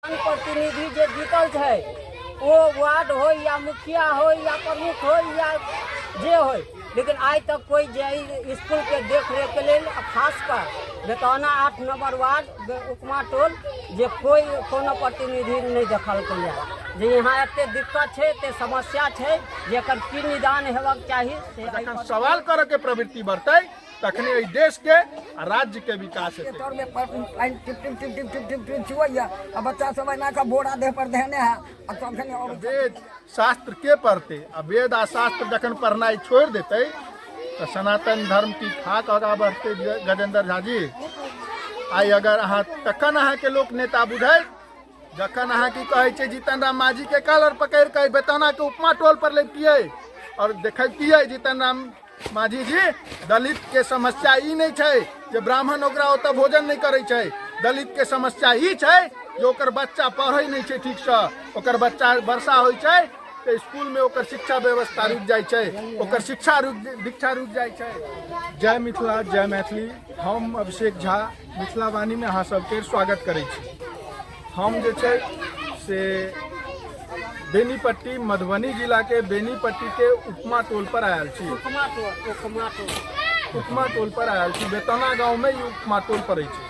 प्रतिनिधि जे जीतल छै ओ वार्ड होइ या मुखिया होइ या प्रमुख होइ या जे होइ, लेकिन आइ तक कोइ जे एहि इसकुलके देखरेखके लेल, खास कर बेतौना 8 नंबर वार्ड उपमा टोल, जे कोइ कोनो प्रतिनिधि नहि देखलकैए जे यहाँ एते दिक्कत छै, एते समस्या छै, जे एकर की निदान हेबाक चाही से। जखन सवाल करऽ के प्रवृत्ति बढ़तै तखने एहि देश के आ राज्य के विकास हेतै। तर में पानि टिप टिप टिप टिप टिप टिप टिप चुअइया आ बच्चा सब एना कऽ बोरा देह पर धेने है आ तखन अबै। वेद शास्त्र के पढ़तै आ वेद आ शास्त्र जखन पढ़नाइ छोड़ि देतै तऽ सनातन धर्म की खाक आगाँ बढ़तै? गजेंद्र झा जी, आइ अगर अहाँ तखन अहाँके लोक नेता बुझै जखन अहाँ की कहै छै जीतन राम मांझी के कॉलर पकड़ि कऽ बेतौना के उपमा टोल पर लैतियै और देखैतियै। जीतन राम मांझी जी, दलित के समस्या ई नहि छै जे ब्राह्मण ओकरा ओतऽ भोजन नहि करै छै। दलित के समस्या ई छै जे ओकर बच्चा पढ़ै नहि छै ठीकसँ। ओकर बच्चा वर्षा होइ छै तऽ स्कूलमे ओकर शिक्षा व्यवस्था रुकि जाइ छै, ओकर शिक्षा रुकि दीक्षा रुकि जाइ छै। जय मिथिला, जय मैथिली। हम अभिषेक झा मिथिला वाणीमे अहाँ सबके स्वागत करै छी। हम जे छै से बेनीपट्टी, मधुबनी जिलाके बेनीपट्टीके उपमा टोल पर आयल छी। उपमा टोल, उपमा टोल। उपमा टोल पर आयल छी। बेतौना गाँवमे ई उपमा टोल पड़ै छै।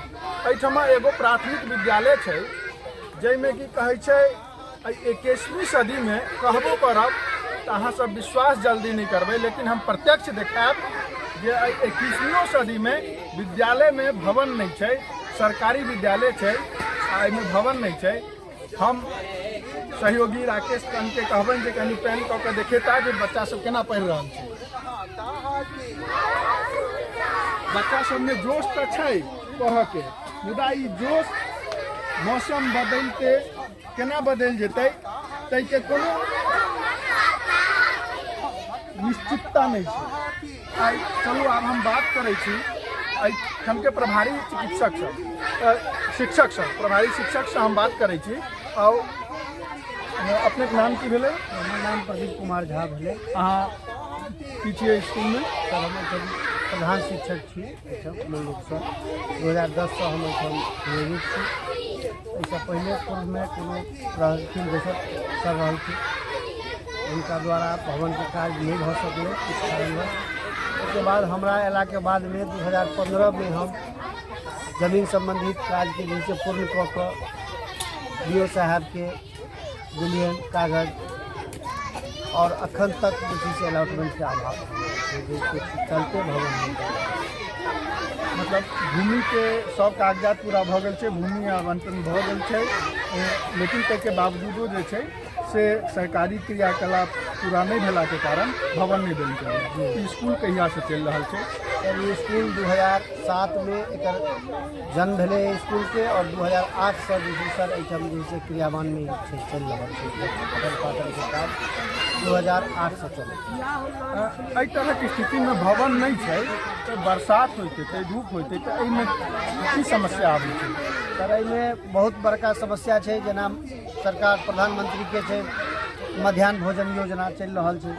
एहिठमा एगो प्राथमिक विद्यालय छै जाहिमे की कहै छै एहि 21वीं सदीमे, कहबो करब तऽ अहाँ सब विश्वास जल्दी नहि करबै, लेकिन हम प्रत्यक्ष देखायब जे एहि 21वीं सदीमे विद्यालयमे भवन नहि छै। सरकारी विद्यालय छै आ एहिमे भवन नहि छै। हम सहयोगी राकेश कनके कहबनि जे कनि पेन कऽ के देखेता जे बच्चा सब केना पढ़ि रहल छै। बच्चा सबमे जोश तऽ छै पढ़ऽके, मुदा ई जोश मौसम बदलते केना बदलि जेतै ताहिके कोनो निश्चितता नहि छै। आइ चलू, आब हम बात करै छी एहिठामके प्रभारी चिकित्सक सब, शिक्षक सब, प्रभारी शिक्षकसँ हम बात करै छी। आओर अपनेके नाम की भेलै? हमर नाम प्रदीप कुमार झा भेलै। अहाँ की छियै स्कूलमे? सर, हम एहिठाम प्रधान शिक्षक छी। एहिठाम मूल रूपसँ 2010सँ हम एहिठाम नियमित छी। एहिसँ पहिले पूर्वमे कोनो रहलखिन, दोसर सर रहलखिन, हुनका द्वारा भवनके काज नहि भऽ सकलै किछु कारणवश। ओहिके बाद हमरा अयलाके बादमे 2015मे हम जमीन सम्बन्धित काजके जे छै पूर्ण कऽ कऽ बी ओ साहेबके देलियनि कागज आओर अखन तक जे छै से अलॉटमेंटके अभाव छै, जाहिके चलते भवन नहि बनल। मतलब भूमिके सब कागजात पूरा भऽ गेल छै, भूमि आवंटन भऽ गेल छै, लेकिन ताहिके बावजूदो जे छै से सरकारी क्रियाकलाप पूरा नहि भेलाके कारण भवन नहि बनि गेल। ई स्कूल कहियासँ चलि रहल छै? सर, ई स्कूल 2007मे एकर जन्म भेलै स्कूलके आओर 2008सँ जे छै सर एहिठाम जे छै क्रियावानमे छै, चलि रहल छै। पठन पाठनके काज 2008सँ चलै छै। एहि तरहक स्थितिमे भवन नहि छै तऽ बरसात होइत हेतै, धूप होइत हेतै, एहिमे की समस्या आबै छै? सर, एहिमे बहुत बड़का समस्या छै। जेना सरकार प्रधानमंत्रीके छै मध्याह्न भोजन योजना चलि रहल छै,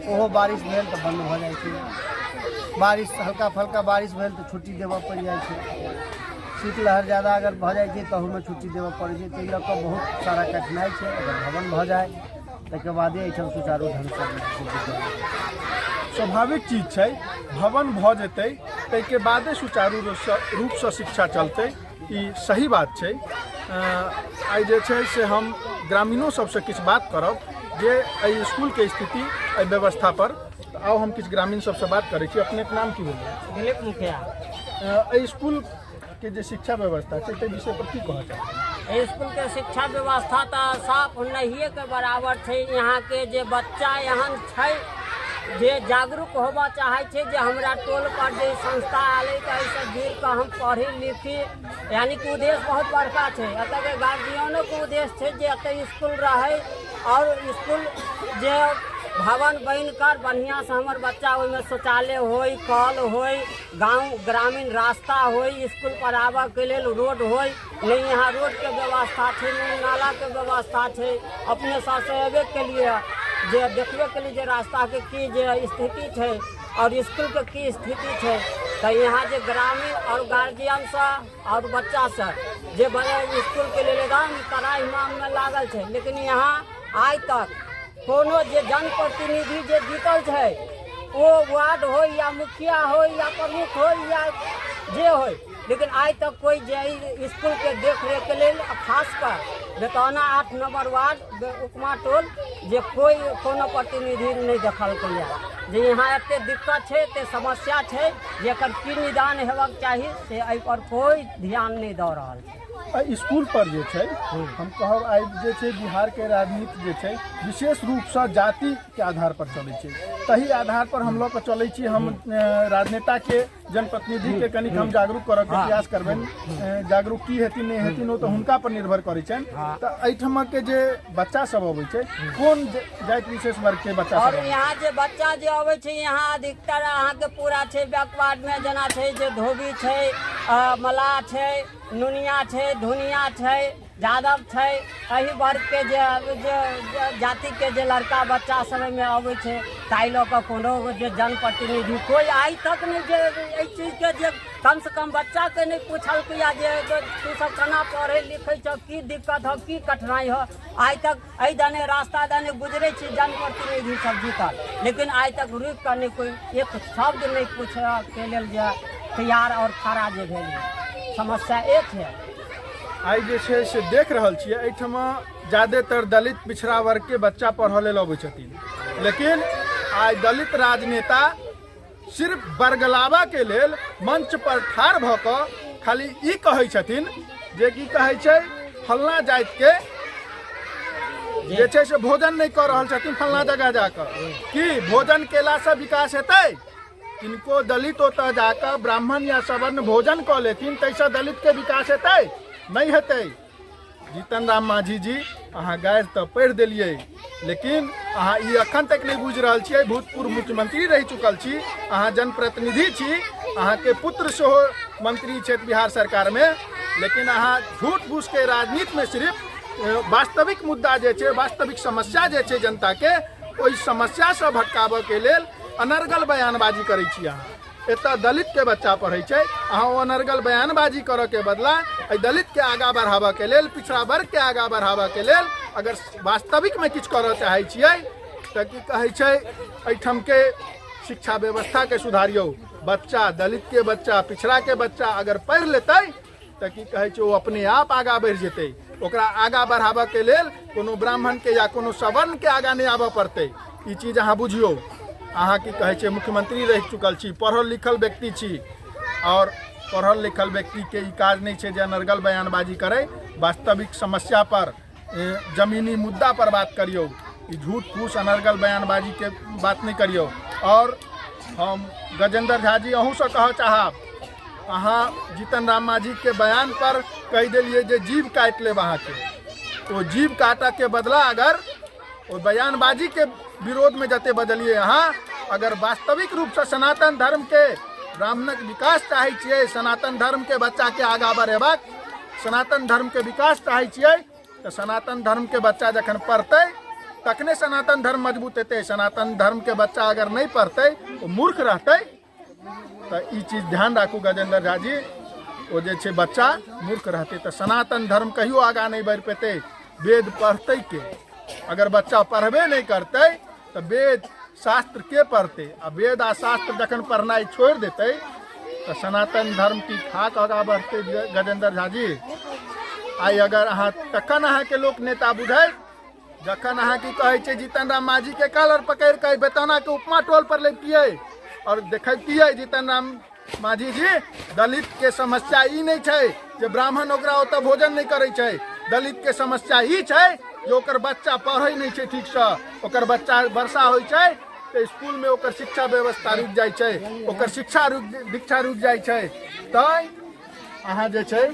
ओहो बारिश भेल तऽ बन्द भऽ जाइ छै। बारिश हल्का फल्का बारिश भेल तऽ छुट्टी देबऽ पड़ि जाइ छै। शीतलहर ज्यादा अगर भऽ जाइ छै तहूमे छुट्टी देबऽ पड़ै छै। ताहि लऽ कऽ बहुत सारा कठिनाइ छै। अगर भवन भऽ जाय ताहिके बादे एहिठाम सुचारू ढङ्गसँ विद्यालय। स्वाभाविक चीज छै, भवन भऽ जेतै ताहिके बादे सुचारू रूपसँ शिक्षा चलतै, ई सही बात छै। आइ जे छै से हम ग्रामीणो सबसँ किछु बात करब जे एहि स्कूलके स्थिति, एहि व्यवस्था पर। तऽ आउ, हम किछु ग्रामीण सबसँ बात करै छी। अपनेके नाम की भेलै? दिलीप मुखिया। एहि स्कूलके जे शिक्षा व्यवस्था छै ताहि विषय पर की कहऽ चाहबै? एहि स्कूलके शिक्षा व्यवस्था तऽ साफ नहिएके बराबर छै। यहाँके जे बच्चा एहन छै जे जागरूक होबऽ चाहै छै जे हमरा टोल पर जे संस्था आयल तऽ एहिसँ जुड़ि कऽ हम पढ़ी लिखी, यानी कि उद्देश्य बहुत बड़का छै। एतऽके गार्जियनोके उद्देश्य छै जे एतऽ इसकुल रहै आओर इसकुल जे भवन बनि कर बढ़िआँसँ हमर बच्चा ओहिमे शौचालय होइ, कल होइ, गाँव ग्रामीण रास्ता होइ, इसकुल पर आबऽके लेल रोड होइ। नहि यहाँ रोडके व्यवस्था छै, नहि नालाके व्यवस्था छै। अपने सबसँ अयबे केलिए जे देखबे केलिए जे रास्ताके की जे स्थिति छै आओर इसकुलके की स्थिति छै। तऽ यहाँ जे ग्रामीण आओर गार्जियनसँ आओर बच्चासँ जे बड़े इसकुलके लेल एकदम कड़ा इमाममे लागल छै, लेकिन यहाँ आइ तक कोनो जे जनप्रतिनिधि जे जीतल छै, ओ वार्ड होइ या मुखिया होइ या प्रमुख होइ या जे होइ, लेकिन आइ तक कोइ जे एहि इसकुलके देखरेखके लेल, खास कर बेतौना 8 नंबर वार्ड उपमा टोल, जे कोइ कोनो प्रतिनिधि नहि देखलकैए जे यहाँ एते दिक्कत छै, एते समस्या छै, जे एकर की निदान हेबाक चाही, से एहिपर कोइ ध्यान नहि दऽ रहल छै। एहि स्कूल पर जे छै, हम कहब आइ जे छै बिहारके राजनीति जे छै विशेष रूपसँ जातिके आधार पर चलै छै। तही आधार पर हम लऽ कऽ चलै छी। हम राजनेताके, जनप्रतिनिधिके कनिक हम जागरूक करऽके प्रयास करबनि। जागरूक की हेथिन, नहि हेथिन, ओ तऽ हुनका पर निर्भर करै छनि। तऽ एहिठामके जे बच्चा सब अबै छै, कोन जाति विशेष वर्गके बच्चा सब? और यहाँ जे बच्चा जे अबै छै, यहाँ अधिकतर अहाँके पूरा छै बैकवर्डमे, जेना छै जे धोबी छै, मलाह छै, नुनिया छै, धुनिया छै, यादव छै, एहि वर्गके जे जे जातिके जे लड़का बच्चा सब एहिमे अबै छै। ताहि लऽ कऽ कोनो जे जनप्रतिनिधि कोइ आइ तक नहि जे एहि चीजके जे कमसँ कम बच्चाके नहि पुछलकै जे तू सब केना पढ़ै लिखै छह, की दिक्कत हौ, की कठिनाइ हौ। आइ तक एहि दने रास्ता दने गुजरै छी जनप्रतिनिधि सब जीतल, लेकिन आइ तक रुकि कऽ नहि कोइ एक शब्द नहि पूछऽके लेल जे तैयार आओर खड़ा जे भेल। समस्या एक है। आइ जे छै से देख रहल छियै, एहिठमा जादेतर दलित पिछड़ा वर्गके बच्चा पढ़ऽ लेल अबै छथिन, लेकिन आइ दलित राजनेता सिर्फ बरगलाबाके लेल मंच पर ठाढ़ भऽ कऽ खाली ई कहै छथिन जे की कहै छै, फलना जातिके जे छै से भोजन नहि कऽ रहल छथिन फलना जगह जाकऽ। की भोजन केलासँ विकास हेतै? किनको दलित ओतऽ जाकऽ ब्राह्मण या सवर्ण भोजन कऽ लेथिन, ताहिसँ दलितके विकास हेतै? नहि हेतै। जीतन राम मांझी जी, अहाँ गारि तऽ पढ़ि देलियै, लेकिन अहाँ ई अखन तक नहि बुझि रहल छियै। भूतपूर्व मुख्यमंत्री रहि चुकल छी अहाँ, जनप्रतिनिधि छी, अहाँके पुत्र सेहो मंत्री छथि बिहार सरकारमे, लेकिन अहाँ झूठ फूसके राजनीतिमे सिर्फ वास्तविक मुद्दा जे छै, वास्तविक समस्या जे छै जनताके, ओहि समस्यासँ भटकाबऽके लेल अनर्गल बयानबाजी करै छी अहाँ। एतऽ दलितके बच्चा पढ़ै छै, अहाँ ओ अनर्गल बयानबाजी करऽके बदला एहि दलितके आगाँ बढ़ाबऽके लेल, पिछड़ा वर्गके आगाँ बढ़ाबऽके लेल अगर वास्तविकमे किछु करऽ चाहै छियै तऽ की कहै छै, एहिठामके शिक्षा व्यवस्थाके सुधारियौ। बच्चा, दलितके बच्चा, पिछड़ाके बच्चा अगर पढ़ि लेतै तऽ की कहै छै, ओ अपने आप आगाँ बढ़ि जेतै। ओकरा आगाँ बढ़ाबऽके लेल कोनो ब्राह्मणके या कोनो सवर्णके आगाँ नहि आबऽ पड़तै। ई चीज अहाँ बुझियौ। अहाँ की कहै छै मुख्यमंत्री रहि चुकल छी, पढ़ल लिखल व्यक्ति छी, आओर पढ़ल लिखल व्यक्तिके ई काज नहि छै जे अनर्गल बयानबाजी करै। वास्तविक समस्या पर, जमीनी मुद्दा पर बात करियौ, ई झूठ फूस अनर्गल बयानबाजीके बात नहि करियौ। आओर हम गजेन्द्र झा जी अहूँसँ कहऽ चाहब, अहाँ जीतन राम मांझीके बयान पर कहि देलियै जे जीभ काटि लेब अहाँके। ओ जीभ काटऽके बदला अगर ओ बयानबाजीके विरोधमे जते बजलियै, अहाँ अगर वास्तविक रूपसँ सनातन धर्मके ब्राह्मणक विकास चाहै छियै, सनातन धर्मके बच्चाके आगाँ बढ़ेबाक, सनातन धर्मके विकास चाहै छियै, तऽ सनातन धर्मके बच्चा जखन पढ़तै तखने सनातन धर्म मजबूत हेतै। सनातन धर्मके बच्चा अगर नहि पढ़तै, ओ मूर्ख रहतै, तऽ ई चीज ध्यान राखू गजेन्द्र झा जी, ओ जे छै बच्चा मूर्ख रहतै तऽ सनातन धर्म कहियो आगाँ नहि बढ़ि पेतै। वेद पढ़तै के? अगर बच्चा पढ़बे नहि करतै तऽ वेद शास्त्र के पढ़तै? आ वेद आ शास्त्र जखन पढ़नाइ छोड़ि देतै तऽ सनातन धर्म की खाक आगाँ बढ़तै? गजेन्द्र झा जी, आइ अगर अहाँ तखन अहाँके लोक नेता बुझै जखन अहाँ की कहै छै जीतन राम मांझी के कॉलर पकड़ि कऽ बेतौना के उपमा टोल पर लैतियै और देखैतियै। जीतन राम मांझी जी, दलित के समस्या ई नहि छै जे ब्राह्मण ओकरा ओतऽ भोजन नहि करै छै। दलित के समस्या ई छै जे ओकर बच्चा पढ़ै नहि छै ठीकसँ। ओकर बच्चा वर्षा होइ छै तऽ स्कूलमे ओकर शिक्षा व्यवस्था रुकि जाइ छै, ओकर शिक्षा रुकि दीक्षा रुकि जाइ छै। तैँ अहाँ जे छै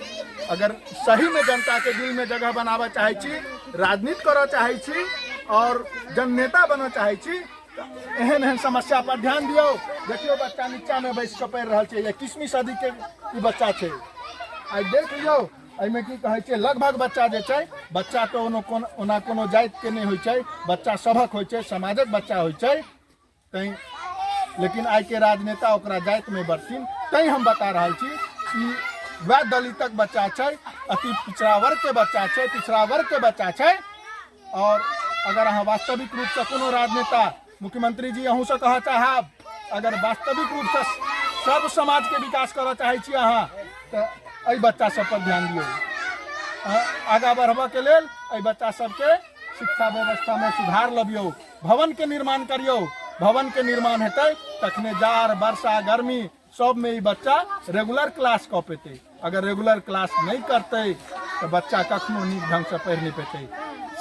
अगर सहीमे जनताके दिलमे जगह बनाबऽ चाहै छी, राजनीति करऽ चाहै छी आओर जननेता बनऽ चाहै छी, तऽ एहन एहन समस्या पर ध्यान दियौ। देखियौ, बच्चा नीचामे बैस कऽ पढ़ि रहल छै। 21वीं सदीके ई बच्चा छै। आइ देख लियौ, एहिमे की कहै छै, लगभग बच्चा जे छै, बच्चा तऽ ओनो कोनो ओना कोनो जातिके नहि होइ छै, बच्चा सभक होइ छै, समाजक बच्चा होइ छै। तैँ लेकिन आइके राजनेता ओकरा जातिमे बटथिन। तैँ हम बता रहल छी ई वएह दलितक बच्चा छै, अति पिछड़ा वर्गके बच्चा छै, पिछड़ा वर्गके बच्चा छै। और अगर अहाँ वास्तविक रूपसँ कोनो राजनेता, मुख्यमंत्री जी अहूँसँ कहऽ चाहब, अगर वास्तविक रूपसँ सर्व समाजके विकास करऽ चाहै छी अहाँ, तऽ एहि बच्चा सब पर ध्यान दियौ। आगाँ बढ़बऽके लेल एहि बच्चा सबके शिक्षा व्यवस्थामे सुधार लबियौ, भवनके निर्माण करियौ। भवनके निर्माण हेतै तखने जाड़ वर्षा गर्मी सबमे ई बच्चा रेगुलर क्लास कऽ पेतै। अगर रेगुलर क्लास नहि करतै तऽ बच्चा कखनो नीक ढङ्गसँ पढ़ि नहि पेतै।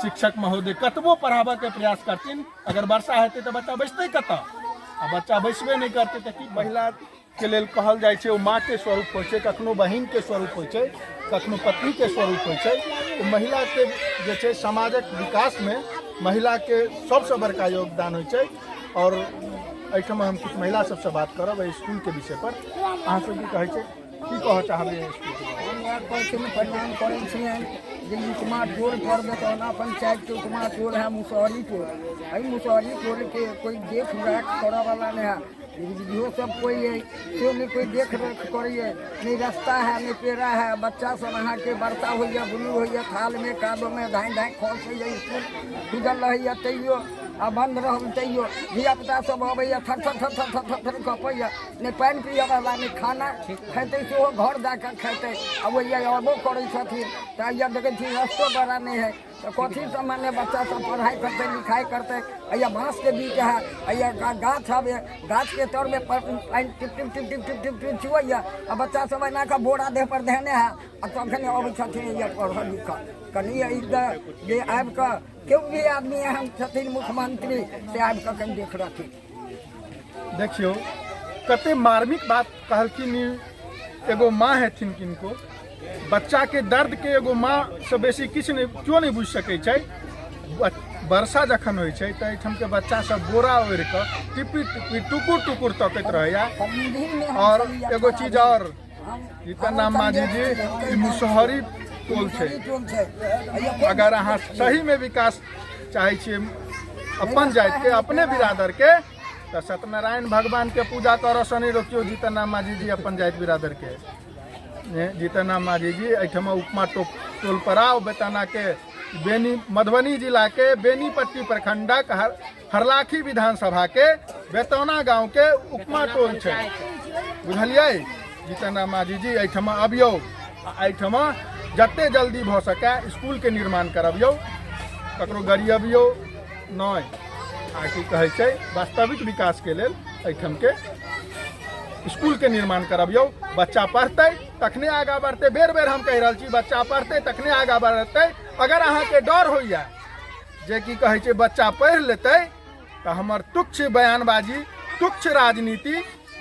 शिक्षक महोदय कतबो पढ़ाबऽके प्रयास करथिन, अगर वर्षा हेतै तऽ बच्चा बैसतै कतऽ? आ बच्चा बैसबे नहि करतै तऽ की? महिलाके लेल कहल जाइ छै ओ माँके स्वरूप होइ छै, कखनो बहिनके स्वरूप होइ छै, कखनो पत्नीके स्वरूप होइ छै। ओ महिलाके जे छै समाजक विकासमे महिलाके सबसँ बड़का योगदान होइ छै। और एहिठाम हम किछु महिला सबसँ बात करब एहि स्कूलके विषय पर। अहाँ सब की कहै छै, की कहऽ चाहबै एहि स्कूलके बारेमे? हम इएह कहै छी, प्रणाम करै छियनि जे उपमा टोल पर बेतौना पंचायतके उपमा टोल है, मुसहरी टोल। एहि मुसहरी टोलके कोइ देख रेख करऽवला नहि है। इहो सब कोइ है से नहि कोइ देख रेख करैए, नहि रास्ता है नहि पेड़ा है। बच्चा सब अहाँके वर्षा होइए, बुनी होइए, थालमे कादोमे धाँइ धाँइ खसैए। इसकुल खुजल रहैए तैयो आ बन्द रहल तैयो धियापुता सब अबैए, थर थर थर थर थर थर थर कँपैए। नहि पानि पियऽवला, नहि खाना खेतै, सेहो घर जाकऽ खेतै। आ ओहिए अबो करै छथिन तऽ आइए देखै छी रस्तो बड़ा नहि हइ, तऽ कथीसँ माने बच्चा सब पढ़ाइ करतै, लिखाइ करतै? अइया बाँसके बीच है, अइया गाछ हवे, गाछके तरमे पानि टिप टिप टिप टिप टिप टिप टिप चुअइए आ बच्चा सब एना कऽ बोरा देह पर धेने है आ तखन अबै छथिन अइया पढ़ऽ लिखऽ। कनि एहि जे आबि कऽ केओ भी आदमी एहन छथिन मुख्यमंत्री से आबि कऽ कनि देख रहथिन। देखियौ कते मार्मिक बात कहलखिन ई। एगो माँ हेथिन किनको, बच्चाके दर्दके एगो माँ से बेसी किछु नहि केओ नहि बुझि सकै छै। वर्षा जखन होइ छै तऽ एहिठामके बच्चा सब बोरा ओढ़ि कऽ टिपी टिपी टुकुर टुकुर तकैत रहैया। और एगो चीज और, जीतन राम मांझी जी, ई मुसहरी टोल छै। अगर अहाँ सहीमे विकास चाहै छियै अपन जातिके, अपने बिरादरके, तऽ सत्यनारायण भगवानके पूजा करऽसँ नहि रोकियौ जीतन राम मांझी जी अपन जाति बिरादरके। जीतन राम मांझी जी एहिठाम उपमा टोल पर आउ, बेतानाके बेनी, मधुबनी जिलाके बेनीपट्टी प्रखंडक हरलाखी विधानसभा के बेतौना गांव के उपमा टोल छै, बुझलियै जीतन राम मांझी जी? एहिठाम अबियौ आ एहिठाम जते जल्दी भऽ सकै स्कूल के निर्माण करबियौ, ककरो गरियबियौ नहि। आ की कहै छै, वास्तविक विकास के लेल एहिठाम के स्कूल के निर्माण करबियौ। बच्चा पढ़तै तखने आगाँ बढ़तै। बेर बेर हम कहि रहल छी, बच्चा पढ़तै तखने आगाँ बढ़तै। अगर अहाँके डर होइए जे की कहै छै बच्चा पढ़ि लेतै तऽ हमर तुच्छ बयानबाजी, तुच्छ राजनीति,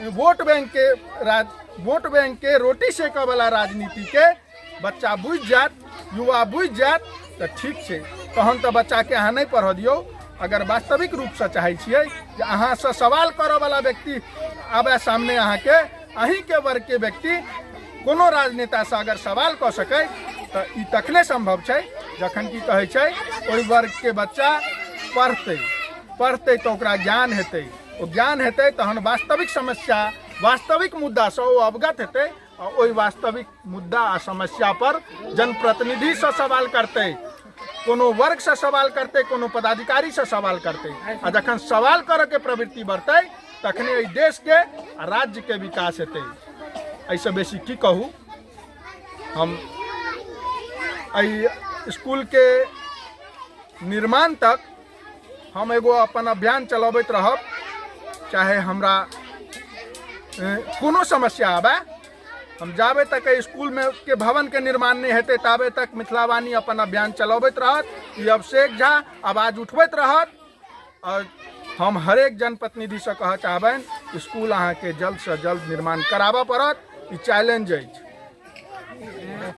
वोट बैंक के राज, वोट बैंक के रोटी सेकऽ वाला राजनीति के बच्चा बुझि जायत, युवा बुझि जायत तऽ ठीक छै, तहन तऽ बच्चाके अहाँ नहि पढ़ऽ दियौ। अगर वास्तविक रूपसँ चाहै छियै जे अहाँसँ सवाल करऽ वाला व्यक्ति आबय सामने, अहाँके अहीँके वर्गके व्यक्ति कोनो राजनेतासँ अगर सवाल कऽ सकै, तऽ ई तखने सम्भव छै जखन की कहै छै ओहि वर्गके बच्चा पढ़तै। पढ़तै तऽ ओकरा ज्ञान हेतै, ओ ज्ञान हेतै तहन वास्तविक समस्या, वास्तविक मुद्दासँ ओ अवगत हेतै आ ओहि वास्तविक मुद्दा आ समस्या पर जनप्रतिनिधिसँ सवाल करतै, कोनो वर्गसँ सवाल करतै, कोनो पदाधिकारीसँ सवाल करतै। आ जखन सवाल करऽके प्रवृत्ति बढ़तै तखने एहि देशके आ राज्यके विकास हेतै। एहिसँ बेसी की कहू हम? एहि स्कूलके निर्माण तक हम एगो अपन अभियान चलबैत रहब, चाहे हमरा कोनो समस्या आबे। हम जाबे तक एहि स्कूलमे के भवनके निर्माण नहि हेतै ताबे तक मिथिलावाणी अपन अभियान चलबैत रहत, ई अभिषेक झा आवाज उठबैत रहत। और हम हरेक जनप्रतिनिधिसँ कहऽ चाहबनि, स्कूल अहाँके जल्दसँ जल्द निर्माण कराबऽ पड़त, ई चैलेंज अछि।